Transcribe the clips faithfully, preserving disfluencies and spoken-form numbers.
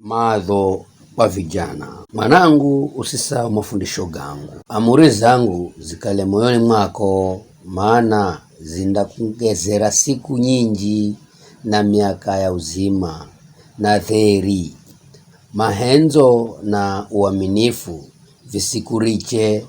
Madho kwa vijana. Mwanangu, usisahau mafundisho gangu. Amuri zangu zikale moyoni mwako, mana zindakungezera siku nyinji na miaka ya uzima, na dheri, mahendzo na uaminifu visikuriche,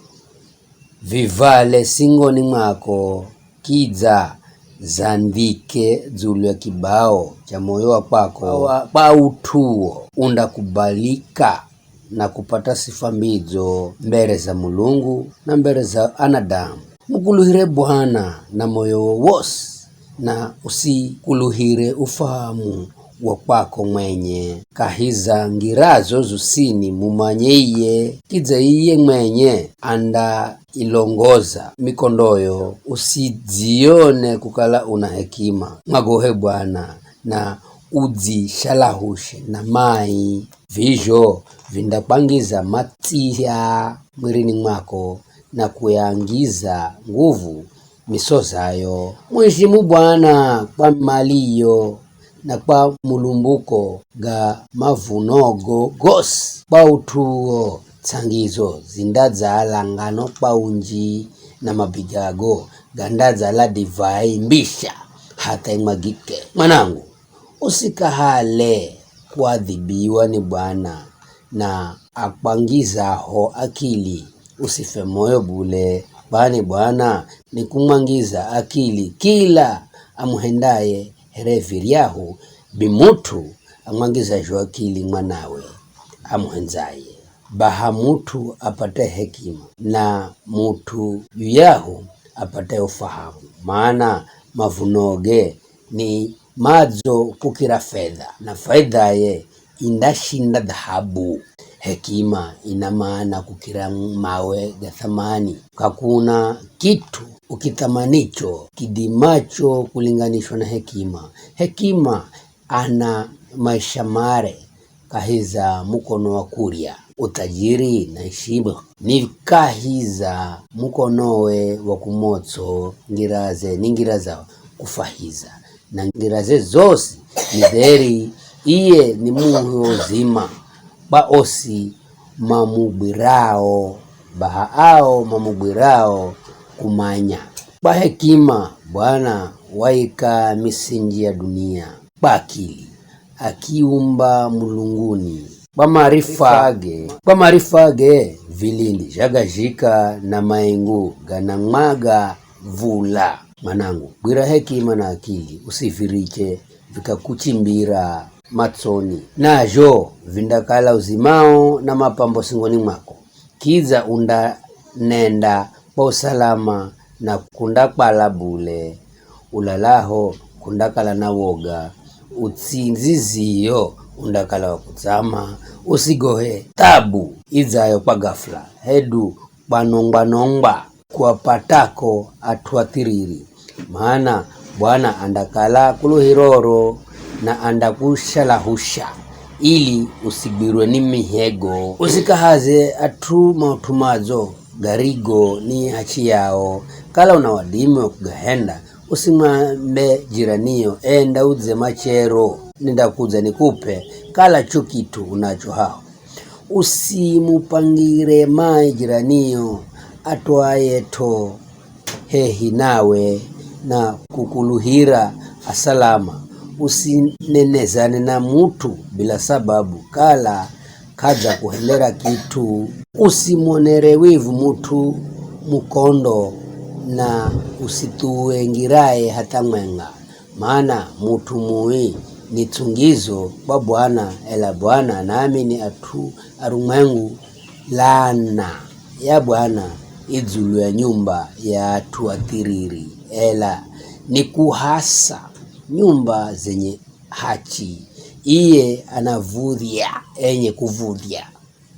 vivale singoni mwako, kidza zandhike dzulu ya kibao cha moyo wa kwako, kwa, kwa ut'u uwo undakubalika na kupata sifa mbidzo mbere za Mulungu na mbere za anadamu. Mukuluhire Bwana na moyo wosi, na usikuluhire ufahamu wa kwako mwenye. Kahi za ngirazo zosini mumanye iye, kidza iye mwenye andailongoza mikondoyo. Usidzione kukala una hekima. Mwagohe Bwana, na udzishalahushe na mai, vizho vindakwangiza matsiha mwirini mwako na kuyangiza nguvu misozayo. Mwishimu Bwana kwa maliyo na kwa mulumbuko ga mavunogo gosi. Kwa ut'u uwo, ts'angizo zindadzala ngano kwa unji, na mabigago gandadzala divai mbisha hatha imwagike. Mwanangu, usikahale kuadhibiwa ni Bwana, na akwangizaho akili, usife moyo bule, kwani Bwana nikumwangiza akili kila amuhendaye, here viryahu bi mut'u amwangizazho akili mwanawe amuhendzaye. Baha mut'u apate hekima, na mut'u yuyahu apate ufahamu, mana mavunoge ni madzo kukira fedha, na faidhaye indashinda dhahabu. Hekima ina maana kukira mawe ga thamani. K'akuna kit'u ukithamanicho kidimacho kulinganishwa na hekima. Hekima ana maisha mare kahi za mukono wa kurya. Utajiri na heshima ni kahi za mukonowe wa kumotso, ngiraze ni ngira za kufahiza, na ngiraze zosi ni dheri. Iye ni muhi wa uzima kwa osi mamugwirao, baha ao mamugwirao kumanya. Kwa hekima Bwana waika misinji ya dunia, kwa akili akiumba mulunguni. Kwa maarifage, kwa maarifage vilindi zhagazhika, na maingu ganamwaga vula. Mwanangu, gwira hekima na akili, usiviriche vikakuchimbira matsoni. Nazho vindakala uzimao na mapambo singoni mwako. Kidza undanenda kwa usalama na kundakwala bule. Ulalaho kundakala na woga, utsindzizio undakala wa kutsama. Usigohe thabu idzayo kwa gafula, hedu kwa nongwa-nongwa kuwapatako at'u athiriri, mana Bwana andakala kuluhiroro na andakushalahusha, ili usigwirwe ni mihego. Usikahaze at'u maut'u madzo garigo ni hachi yao, kala una wadimi wa kugahenda, usimwambe jiranio, "Enda udze machero, nindakudza nikup'e," kala cho kit'u unacho haho. Usimupangire mai jiranio atwaye t'o hehi nawe na kukuluhira asalama. Usinenezane na mut'u bila sababu, kala k'adzakuhendera kit'u. Usimwonere wivu mut'u mukondo, na usithuwe ngiraye hatha mwenga. Mana mut'u mui ni tsungizo kwa Bwana, ela Bwana anaamini at'u arumwengu. Laana ya Bwana i dzulu ya nyumba ya at'u athiriri, ela ni kuhasa nyumba zenye hachi. Iye anav̱udhya enye kuv̱udhya,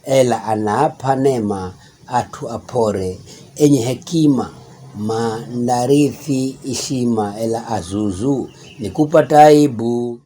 ela anaap'a nema at'u ap'ore. Enye hekima mandarithi ishima, ela azuzu ni kupata aibu.